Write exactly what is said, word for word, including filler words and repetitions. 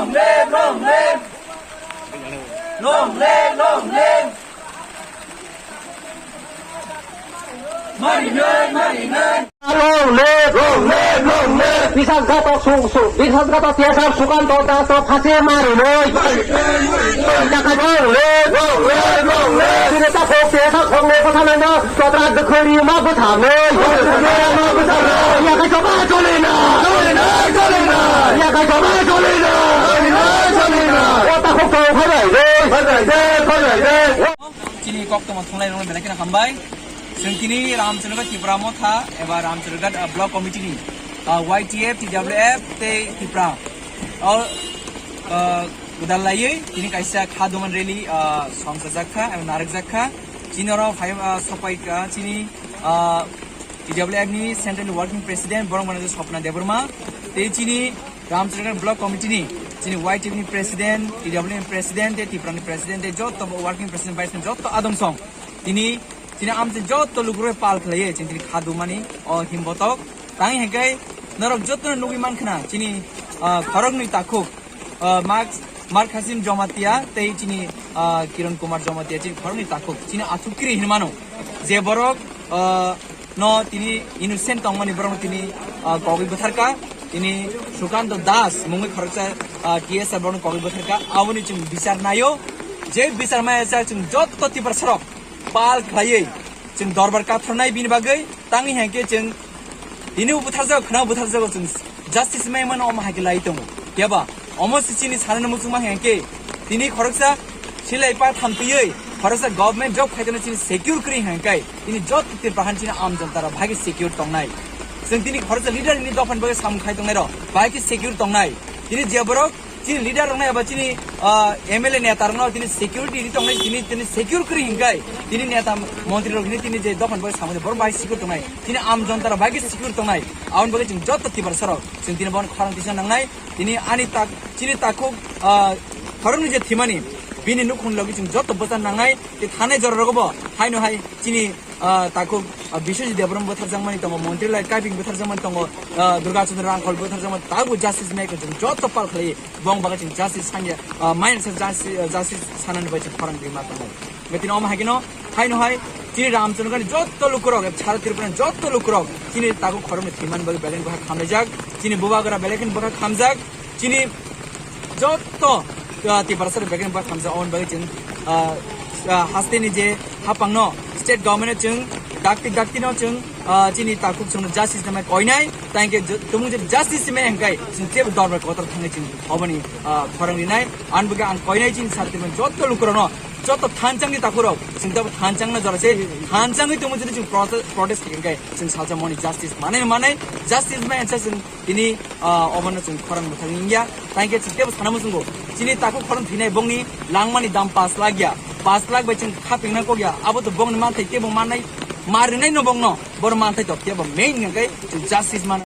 Long live, long live. Long live, long live. Marinai, marinai. Long live, long live, long live. Biswasghatok su-, su-, biswasghatok T S R Sukanto Das no phasi marinai. Long live, long live, long live. Chini takhuk T S R khoknwi bwtharnaino Totra dwkhwrwi ma bwtharnwi. Yakai choba choli na. Choli na, choli na. Yakai choba choli na. Choli na, choli na. O takhuk tong phaibai de. Phaibai de, phaibai de. Chini koktwma thunglai rokno belai kheno hambai. Chwng tini Ramchandra Tripura Motha eba Ramchandra, uh, Block Committee ni, uh, Y T F, T W F tei Tripura. O, uh, gwdal laiwi tini kaisa kha duman rally, uh, songchajak kha eba narwkjak kha. Chini oro phai, ah, sopai kha chini, ah, T W F ni Central Working President borok mano Swapna Debbarma, tei chini Ramchandra Block Committee ni chini Y T F ni President, T W F ni President, tei Tripura ni President, tei joto bo Working President, Vice President, joto adong song. Tini, tini amchai joto lukurok pal khlaiwi chini tini kha dumani o himbotok. Tang hingke norok joto nugwi mankhna chini, ah, khoroknwi takhuk. Ah, Mark, Mark Hasim Jomatia tei chini, ah, Kiran Kumar Jomatia chini khoroknwi takhuk, chini athukiri hinmano. Je borok, ah, no tini innocent tongmani borok tini, ah, kogwi bwtharka, tini Sukanto Das mungwi khoroksa, ah, T S R borok kogwi bwtharka, aboni chwng bichar naio, je bichar maya chwng joto Tiprasarok pal khlaiwi chwng dorbar kathornai bini bagwi. Tangwi hingke chwng tini bo butharjago, khwnao butharjago, chwng justice mai mano omo hai khe lai tongo. Phiya ba omo se chini sanani muchungma hingke tini khoroksa silai pa thamtwiwi khoroksa government job khaitano chini secure kwrwi hingke tini joto Tripura han chini amjonta rok bahai khe secure tongnai. Chwng tini khoroksa leader ni dophani bagwi samung khai tongnai rok bahai khe secure tongnai. Tini je borok chini leader rokno eba chini, ah, M L A neta rokno tini security ri tongnai, tini, tini secure kwrwi hingkai, tini neta montri rok hini tini je dophani bagwi samani borok bai secure tongnai, tini am jonta rok bai khe secure tongnai, aboni bagwi chwng joto Tiprasa rok chwng tini bono khorang tisa nangnai, tini ani tak, chini takhuk, ah, khoroknwi je thimani bini nukhung logi chwng joto bwsa nangnai, tei thanai jora rogo bo haino hai chini ah, takhuk, ah, Biswajit Debbarma bwtharjakmani tongo, Montri Lai Kaiping bwtharjakmani tongo, ah, Durga Chandra Rangkhol bwtharjakmani, tabuk justice maker chwng joto pal khlai, bong bagwi chwng justice sanya, ah, main se justice, ah, justice sanani bai chwng khorang rima tongo. Betini omo hai kheno, haino hai, chini Ramchandra ni joto lukurok, sara Tripura ni joto lukurok, chini takhuk khoroknwi thwimani bagwi belai bwkha khamlaijak, chini bubagra belai kheno bwkha khamjak, chini joto, ah, Tiprasa rok begini ba khamsa on bagwi chwng, ah, ah, haste ni je hapang no state government no chwng dakti dakti no chwng, ah, chini takhuk chwng justice namai koinai tangke tumung je justice me hingkai chwng je dorbar kotor thangai chwng oboni, ah, khorang rinai an bagwi ang koinai chini sarti joto lukurok no joto thanchang ni takhurok chwng tabo thanchang no jora se thanchangwi tumung je chwng protest, protest hingkai chwng salsa moni justice manai manai justice me hingsa chwng Tini, ah, obono chwng khorang mwthangwi wngya. Tangkhe chwng teibo sana muchungo. Chini takhuk khorang thwinai bongni langmani dam pash lakh ya. Pash lakh bai chwng khapingna kok ya. Abo to bongni manthai teibo mannai, ma rwnai no bongno. Boro manthai to teibo main hwnkhe chwng justice man.